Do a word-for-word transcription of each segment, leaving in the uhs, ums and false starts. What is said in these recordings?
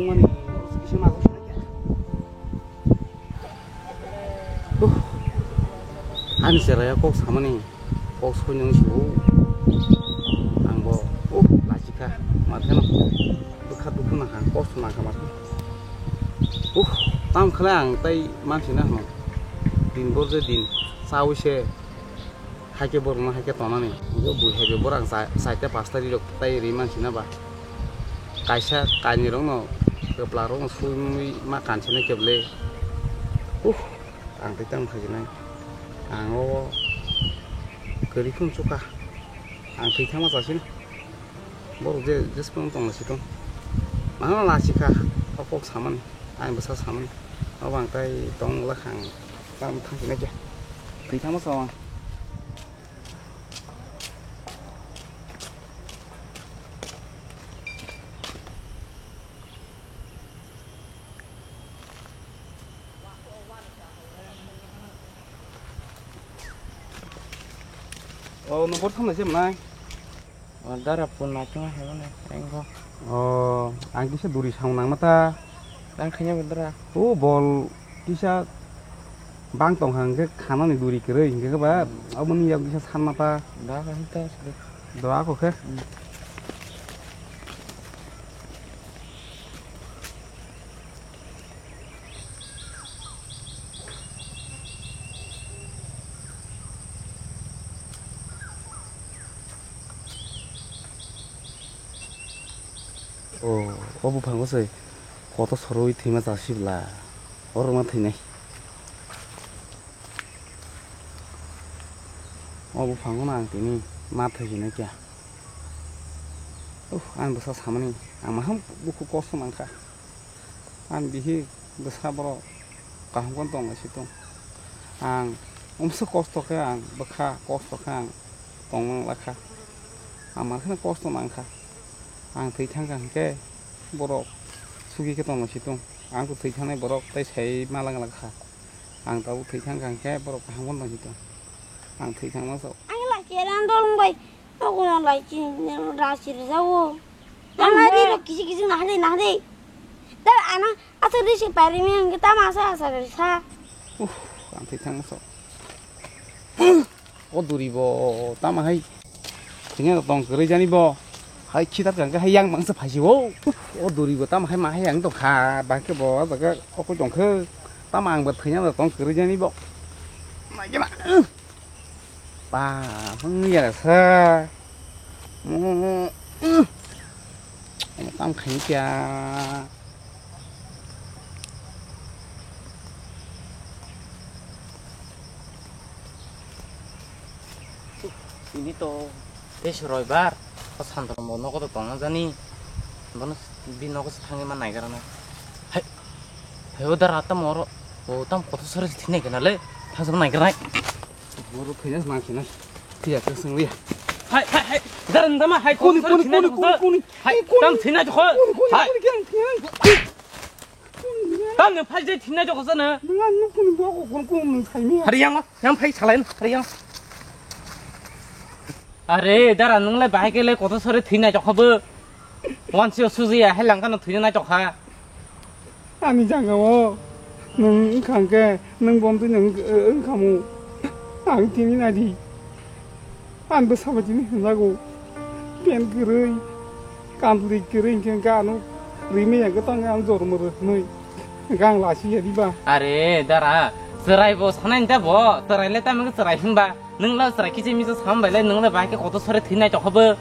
Mani, kisa ma kisa kya? Uh, ani chwraio kok samani, kok soi nang si o. Ang bo, uh, lachikha, ma kheno, bwkha dukhu nangkha, kosto nangkha ma kheno. Uh, tam khlai ang tai mansi na hwno. Din bor je din, chawi se. Haikhe borokno haikhe tonani. Bo bui hai be borok ang sa-, saita pasta rirok tai ri mansi na ba. Kaisa kainwi rokno kwpla rokno sui mui ma kansi na keble. Uh, ang tai tamo khaijinai. Ang o kwrwi phun chukha. Ang thwi thangma chasino. Borok je, jesphang tongna si tong. Mano lachikha, o kok samani. Ang bwsa samani. Obo ang tai tong lakha ang. Tamo thangsi na khe. Thwi thangma chao ang. O, nokbar thangnai se mwnai. O, dara pun nai tong hai mwnai, engko. O, ang kisa duri samung nang mata. Tang khanya bedra. O, bol kisa bang tong hang ke khanani duri kwrwi hingke ba, aboni yak kisa san mata. Da ka hita. Do ako khe. Hmm. O, o buphango se koto sorwi thwima chasibla. Oro ma thwinai. O buphango no ang tini ma thwinai kya. Uh, ang bwsa samani, ang maham bukhu kosto nangkha. Ang bihi bwsa borok kaham khe tong lai si tong. Ang umsa kosto khe ang bwkha kosto khe ang tong lang lakha. Ang ma kheno kosto nangkha. Ang thwi thang kha hwnkhe borok sugi khe tong lai si tong. Ang to thwi thangnai borok tei sai ma lang lakha. Ang tabuk thwi thang kha hwnkhe borok kaham khe tong si tong. Ang thwi thangma sok. Ang la keran dol bai. Ogo no lai chi rasi rjago. Tama di rok kisi kisi nahade nahade. Dar ano aswk risi pairimi hwnkhe tama aswk aswk risa. Uff, ang thwi thangma sok. O duri bo tama hai. Thwina tong kwrwi jani bo. Hai khitar kang hai yang mangsa phaisi o. O duri bo tama hai ma hai ang tong kha. Ba khe bo jaga okoi tong khe. Tama ang bo thwina tong kwrwi jani bo. Ma jama. Ba, hwnwi ya sa. Mo, mo, mm. Mo tam khaini kya. Ini to tei se roibar. O Santro mo nogo to tongna jani. Bono bi nogo se thangwi ma naigra na. Hai. Hai, o dara tam oro. O tam koto sore se thinai kena le. Thang se ma naigra nai. Boro thwina ma khina. Thiya khe swng liya. Hai, hai, hai. Dar ndama hai, kuni, kuni, kuni, kuni, kuni. Hai, kuni, tam thina jokho. Kuni, kuni, hai. Kuni, kuni, kuni. Tam ne phai jai thina jokho sana. Nang nang kuni bo ko kuni kuni nang thai mi. Hari yang, yang phai salai, hari yang. Are, dara nung le bahai ke le koto sore thina jokho bo. Wansi o suji ya, hai langkano thwina nai tokha. Ani jaga o nwng wngkha hwnkhe, nwng bo wngtwi nwng wngkhamu. Ang tini naidi. Ang bwsa bai tini hwnjago. Pen kwrwi, kandli kwrwi hwnkhe hwnkhe ano rimwi hwnkhe tongwi ang jormo rw hwnwi. Hwnkhe ang lachiyadiba. Are, dara, chwrai bo sanai da bo, chwrai le tamo khe chwrai hwnba. Nwng le chwrai kichi michi sam bai le, nwng le bahai khe koto sore thwinai tokha bo.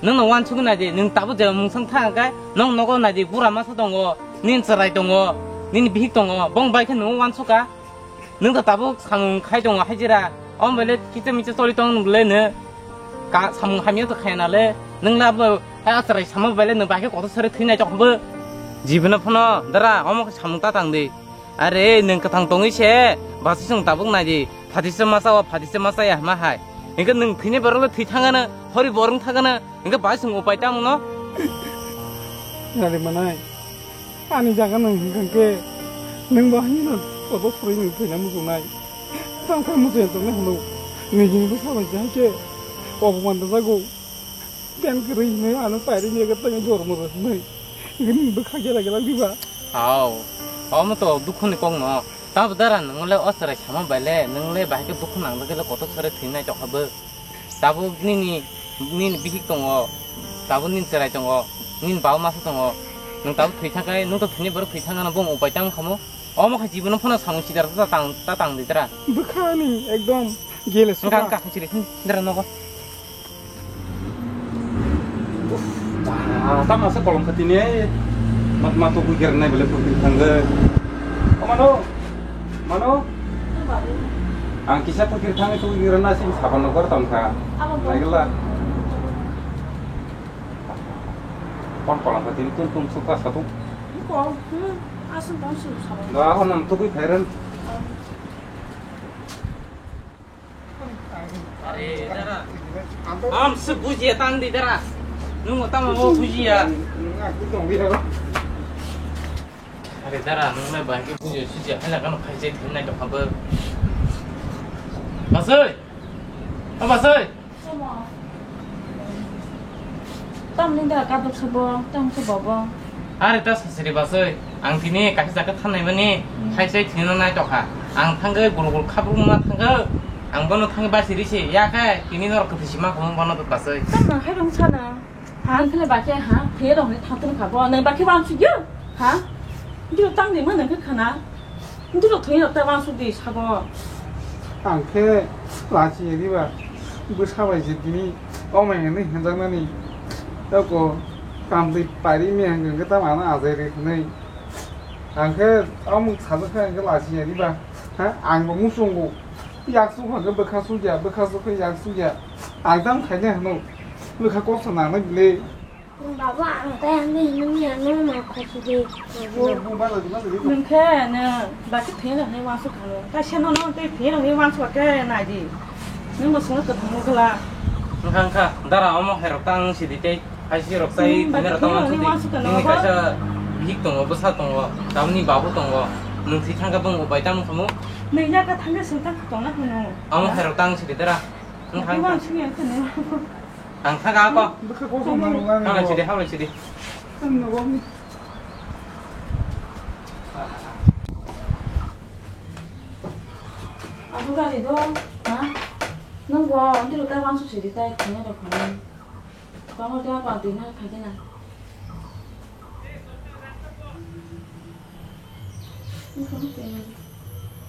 Nwng no wansuk nai di, nwng tabuk je mungsang thang khe, nwng nogo nai di, bura masa tongo, nini chwrai tongo, nini bihik tongo, bong bai khe nwng wansuk ka. Nwng to tabuk samung khai tongo, hai jira, om bai le kicha micha choli tong nwng le nw, ka samung hamya to khai na le, nwng le abo, hai a chwrai sama bai le nwng bai khe kotor sari thwi nai tong bo. Jibon no phano dara, omo khe samung ta tang di. Are, nwng kwthang tongwi se, basi chwng tabuk nai di, phatisa masa o, phatisa masa ya hama hai. Hingke nwng thwini borok le thwi thangano, hori borok thangano, hingke bai chwng upai tamo no? Nari manai, ani jaga nwng hingka hingke, nwng bo haino kobo phurui nwng thwina muchungnai. Tang khe muchung tongna hino, nini bo sabai jai khe, obo man da jago. Pen kwrwi hinwi ano pairwi ni age tongwi jormo rw hinwi. Bwkha gela gela diba? Hao. Omo to dukhu ni kok no. Tabo dara nwng le o chwrai sama bai le, nwng le bahai khe dukhu nang le kotor sore thwi nai tokha bo. Tabo nini, nini bihik tongo, tabo nini chwrai tongo, nini baba masa tongo. Nwng tabo thwi thang khe, nwng to thwini borok thwi thang gana bo upai tang khamo. Omo khe jibono phano samung sidar ta tang, ta tang di dara. Bwkha ni ekdom gele suka. Wngkha, wngkha, siri, hmm, dara nogo. Uff, ba, tamo se kolom khatini, mat, mat, tugui gernai bole purkir thangde. O mano, mano. Ang kisa purkir thangde tugui gerna sing saban nokbar tongkha. Naigela. Kon kolom khatini tum tum suka satu. Ko, hmm, asal tong sing saban. Da, ho nam tugui phairen. Are, dara. Am se bujiya tang di, dara. Nwng tamo mo bujiya. Are, dara, nwng nai bai ke bujiya, sujiya, hana kano khai jai thin nai dokha bo. Basoi. O basoi. Tamni da kadok sabo, tang se bobo. Are ta sasiri basoi, ang tini kaisa jaga thanai mani, hmm, khai sai thino nai tokha. Ang thangwi guru guru khabrung ma thangwi, ang bono thangwi basi risi, ya khe tini norok kwthwi sima khumung bono basoi. Tamna khai rung sana. Ang khele bakhe ha, phe rong ni thatung kha bo, nai bakhe bang sugyo, ha? Dio tang ni mano khe khana. Nduro thwi rok ta wansuk di sabo. Ang khe lachi ya diba, bwsa bai je tini omai hwnwi hwnjaknani. Toko kamtwi pairi mia hwnkhe ta mano ajai rwi hwnwi. Ang khe amuk sajak khe ang khe lachi ya diba. Ha, ang bo muchungo. Yak suk hwnkhe bwkha suk ya, bwkha suk khe yak suk ya. Ang tam khaina hwno. Bwkha kosto nangnai bile. Baba, ang tei ang ni hinwi ano ma khosi di. Nwng khe nwng bakhe thwi rok ni wansuk kha nwng. Kaisa no no tei thwi rok ni wansuk khe nai di. Nwng bo swngno kwthang wngkha la. Wngkha wngkha, dara omo hai rok ta wng sidi tei. Hai si rok chai nwng thwi rok ta wansuk di. Nwng ni kaisa bihik tongo, bwsa tongo, tamni babu tongo. Nwng thwi thang khe bwng bai tamo khamu. Nwng ya kha thang khe swng ta tong na hwno. Omo hai rok ta wng sidi dara. Wngkha wngkha. Ang thaga ako. Bwkha kosom nang nang. Hawlai sidi, hawlai sidi. Ang nogo ni. Abu gari do, ha? Nung bo, ang tiro tai wangsu sidi tai, kanya do kanya. Kamu dia apa, tina kanya na.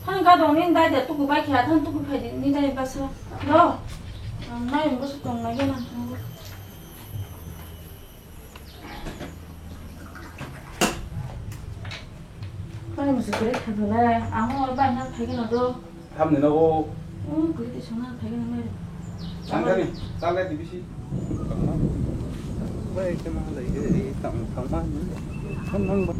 Thang ga dong ni dai de tuku bai kha thang tuku phai di ni dai basa. Do. Ang nai ang basa tong nai gana. Thang basa kre kha dole. Ang bai na phai gana do. Thamni nogo. Hmm, kuli di sona phai gana mai. Sangkani, sangkani bisi. Bai kena lai ke tang tang ma ni. Kan nang ba.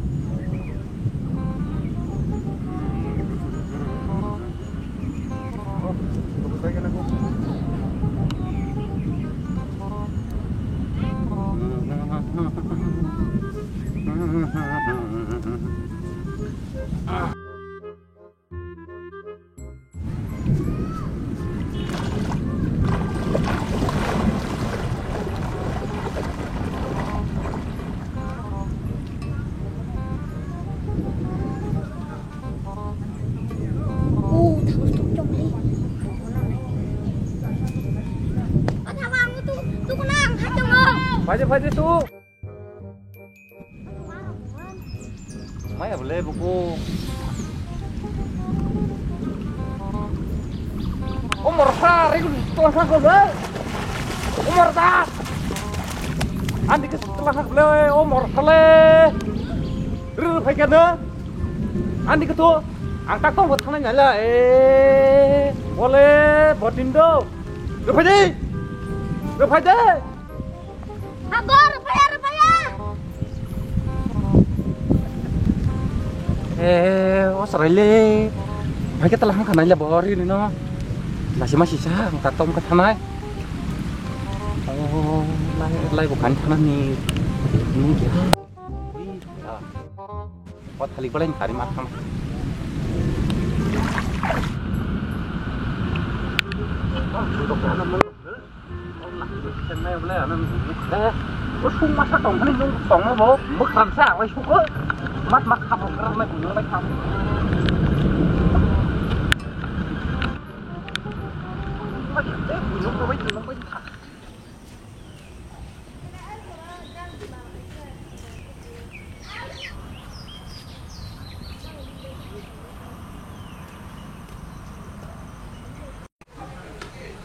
Ah. Phaidi, phaidi, tu. Maya bole buku. O morsa, regu tongsa ko be. O morsa. Andi ke setelah hak bole, o morsa le. Ru phai kana. Andi ke tu. Ang tak tong thang nai la. Eh, bole, botindo. Ru phai de. Ru phai de. Agor, rupaya, rupaya. Eh, o sarai le. Bai ke tala hang khanai le bori ni no. Lasi ma sisa ang ta tom ka thanai. Oh, lai lai bukan thanani. Ini dia. O thalik balai ni kari ma kham. Bo sung masa tong phani nung tongma bo. Mwkhang sa wai suko. Mat mat khapang kra mai nung bai kham.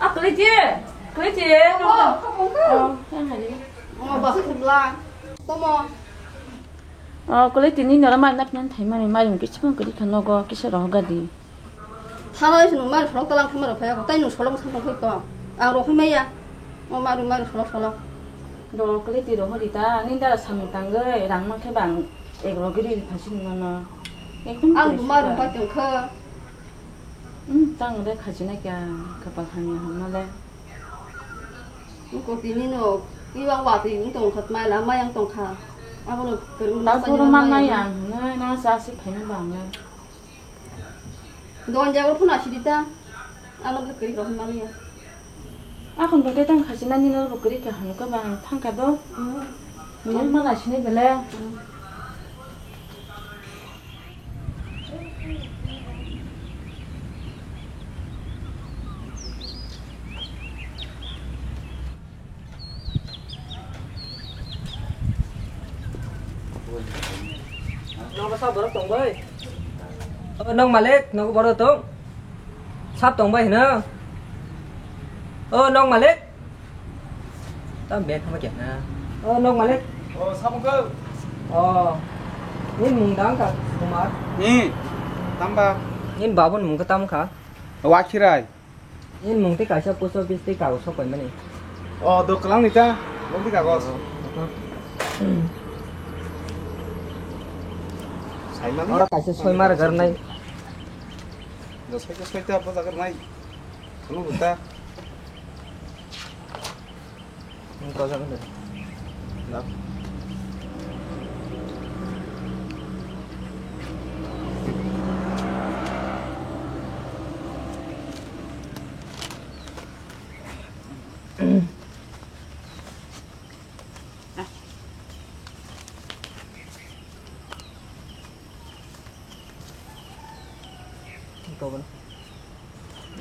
Ah, kwlai di, kwlai di, oh, oh, oh, kwlai tini nora mai nap nan thai mani mai kisa kwrwi kha nogo kisa rohoga di. Thana isi nung mari solok talang thumaro phai ako, tai nung solok sa tong phai ko. Ang rohoi maya. O mari mari solok solok. Do kwlai ti rohori ta, nini dara samung tangwi rang mankhe bang ek rogiri phasi nung nono. Ekdom ang kwlai ruma sukha. Ruma tong kha. Hmm, tang de khajina kya kapal hamya hamna le. Ko tini no, iwang wati wng tong kha, mai la mai ang tong kha. Abo no kwrwng. Ta masa boro ni man mai mai ang. Ang hwnwi no sa si phaina bang le. Don jago phuna sidi ta. Ano bwkri rok maliya. Akon bwkri tang khasi nani no bwkri ka hanu ka bang thang ka do. Hmm. Nini mana sini bele. Hmm. Nogo sa borok tong bai. O nok malik, nogo borok tong. Sap tong bai hino. O nok malik. Tam bek thama kya na. O nok malik. O, sabo ko. O. Ni mung dang ka Kumar. Ni. Tamba. Ni babun mung ka tam ka. Wa khirai. Nini mung tei kaisa post office tei kago sok paimani. O, do kwlangni ta, mung tei kago. Saimani. Oro kaisa soima rwgarnai. Do soita soita bojagarnai. Kunu buta. Nung tojak de. Lak.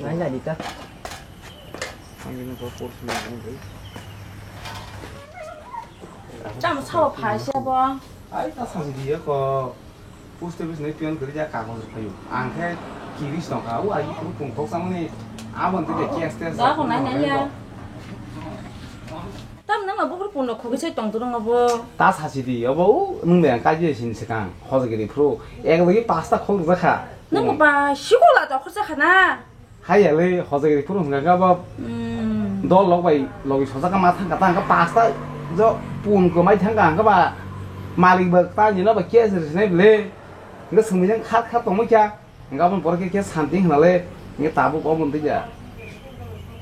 Ngai nai di ta. Ang ini kau kursi ni ang beri. Cham sao phai se bo. Ai ta sao dia ko. Post office ni pion kiri ja kagoj phayu. Ang khe kiris tong kha. O ai pung thok samani. Abon te ke case test. Da ko nai nai ya. Tam nang abo khur puno khogwi sai tong turung abo. Ta sasi di, abo nung de ang kaji sin sekang, hojagiri phru, ek logi pasta khok rwjak kha. Nang ba sikola to khorsa khana. Hai ya le, hojagiri phru hwnga ga ba. Hmm. Dol lok bai logi sojak ma thang ka tang ka pasta jo pun ko mai thang ka hwnga ba. Malik ba ta ni no ba ke sir sinai le. Nge sumijang khat khat tong mo kya. Hingke aboni borok khe, khe santi hwnale, hingke tabuk obo wngtwi ya.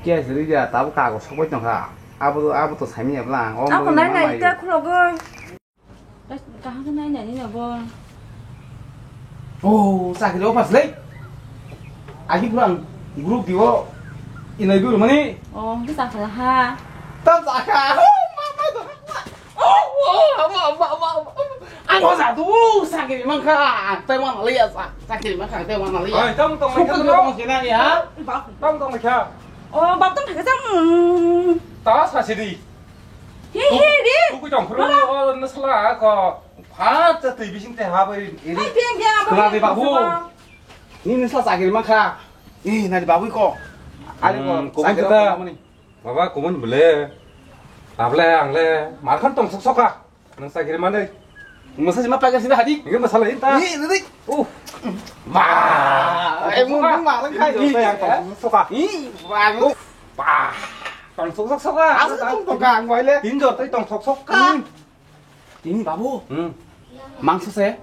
Case rwya, tabuk kagoj sokbai tongkha. Abo, abo to saimanya bwla ang, obo Ako wngma nai nai mai. Ita khulogwi. Kaham khe nai nai nini bo. Oh, chakri office le. Agi pura ang group dio inai dulu mani. Oh, hingke chakhala ha. Tam chakha. Oh, mama to. Oh, oh, ama, ama, ama, ama. Ang hoja tu sakiri mangkha, ang tei wana liya sa, sakiri mangkha, ang tei wana liya. Oi, tong tong Sukha mangkha tu no. Tong sina ni ha? Tong tong mangkha. Oh, bab tong thaka jang. Ta sa sidi. Hi, hi, di. Tukui tong khuru. Mama. Oh, nasla ko. Pha ta tei bising te ha bai iri. Hai, biang, biang, apa Kena biang, di babu. Apa? Ni nasla sakiri mangkha. Ih, nadi babu ko. Ale ko. Hmm, kubun sakiri kita. Mangkha mani. Baba, kumun bole. Able, angle, markhan tong sok soka. Nang sakiri mande. Masa sima pakai sini hadi. Ini masalah ini ta. Ini, ini. Uh. Ma, eh, mau, mau, mau, lengkap. Ini yang tong sok soka. Ini, bang. Bah, tong sok sok soka. Asa tong sok soka, ang bole. Tinjor, tei tong sok soka. Hmm. Tini babu. Hmm. Mangso se.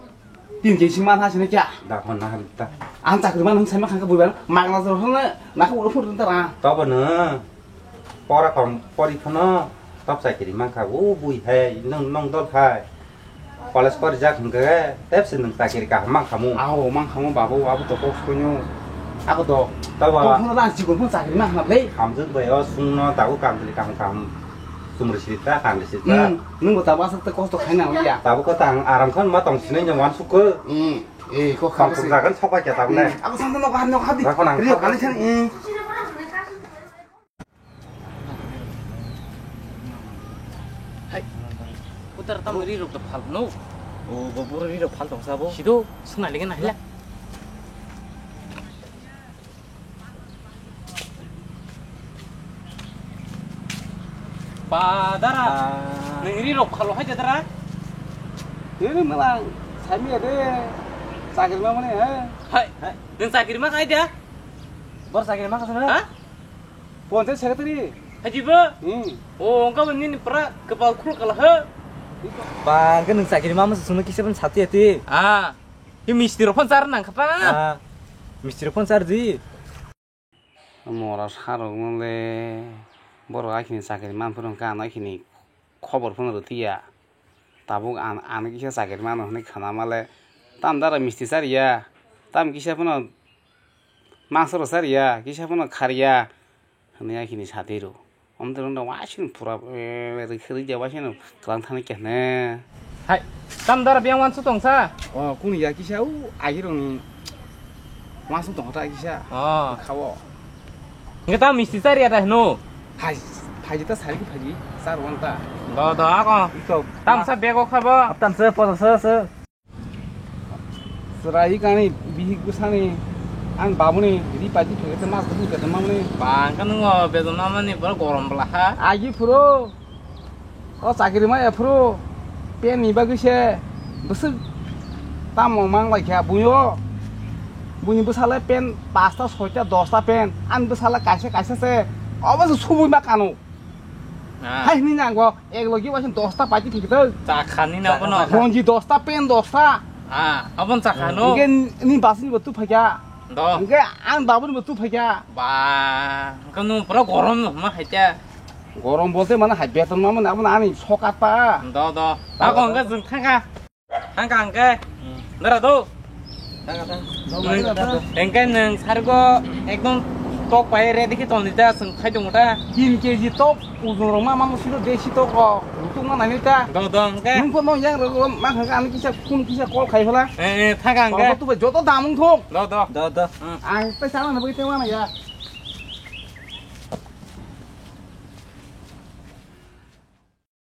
Tin kg sing man ha sini kya? Da hon na ta. Ang chakri man hung sai ma khang ka bui ban. Magna jor hon na ka uro phur ta ra. Tobo no. Pora kom pori khono. Top chakri man kha u bui hai nong nong dol hai. College pori jak hung ke. Tep se nung chakri ka man khamu. Ao man khamu babu abu to kok kunyu. Ako to, tabo. Kok phano lang chikon phano chakri ma hwnle. Hamjwk bai o sungno tabuk kam tili kam kam. Sumri sita, kam sita. Hmm, nwng bo tabuk aswk tei kosto khaina ya. Tabuk ko tang aram khan ma tong sinai jong wan sukho. Hmm, eh, kok kam kham suk jagan sok bai kya tabuk nai. Hmm, ako santo nok han nok hadi. Rakho nang. Rio kali chan, eh. Hai. Putar tam ri rok da phal no. O, bo boro ri rok phal tong sabo. Sido, suna legen ahla. Ba, dara. Ah. Nang ri rok phal hai dara. Ini malang, sami ada. Sakit mah mana, ha? Hai. Hai. Nang sakit mah kai dia? Bor sakit mah kasana? Ha? Panchayat secretary. Haji ba? Hmm. O, wngkha bo nini pura kwpal khuluk kala ha. Ba, hwnkhe nwng chakiri ma masa sungno kisa phano sati ati. Ah. Hi mistiri rok phano char nang kha pa. Ah. Mistiri rok phano char di. Mora sarok nole borok akhini chakiri man phuru hwnkhe ano akhini khobor phano rwthiya. Tabuk an, ano kisa chakiri mano hwnwi khana male. Tam dara misti chariya. Tam kisa phano mangso rw chariya, kisa phano khariya. Hwnwi akhini satiro. Omtwrwng da waising pura, eh, rikhe rikya waising kwlang thani khe hne. Hai, tam dara biyang wansu tongsa? O, kuni ya kisa u agirokni wansu tongkha kisa. O. Khawo. Hwnkhe ta misti chariya ta hwno? Hai, phaiji ta sari phaiji, char wan ta. Do, do, ako. Iko. Tamsa bego khabo? Tamsa posa sa sa. Chwrai kani bihik bwsani ang babuni ri paidi phege te mas bwsani beton mamani. Ba, hwnkhe nwng o beton mamani pura gorom bwla ha. Agi phuru. O chakiri ma ephuru pen ni bagwi se bwswk tamo mang lai kha buyo. Buini bwsale pen pasta, soita, dosta pen. Ani bwsale kaisa kaisa se obo se subui ma kanu. Ah. Hai hini nang bo ek logi wasin dosta paiti thik thok. Chakha ni na bono. Bonji dosta pen dosta. Ah, abon chakha no. Hingke ni basni bo tu phaikya. Do. Hingke ang babuni bo tu phaikya. Ba, hingke no pura gorom no ma haikya. Gorom bolte mane hai beton ma mane abon ani sokat pa. Do, do. Ako hingke jwng thangkha. Thangkha hingke. Dara do. Thangkha, thangkha. Hingke nwng sargo ekdom tok pai ready khe tong di ta, chwng khai tongo ta. Tin K G tok, ujung rok ma mano siro desi tok rok. Rutuk ma nai ta. Do, do, hingke. Nwng pho no yang rok ma hingke ani kisa kun kisa call khai phala. Eh, eh, thangkha hingke. Joto damung thok. Do, do. Do, do. Ang tei sana na bagwi tei wana ya.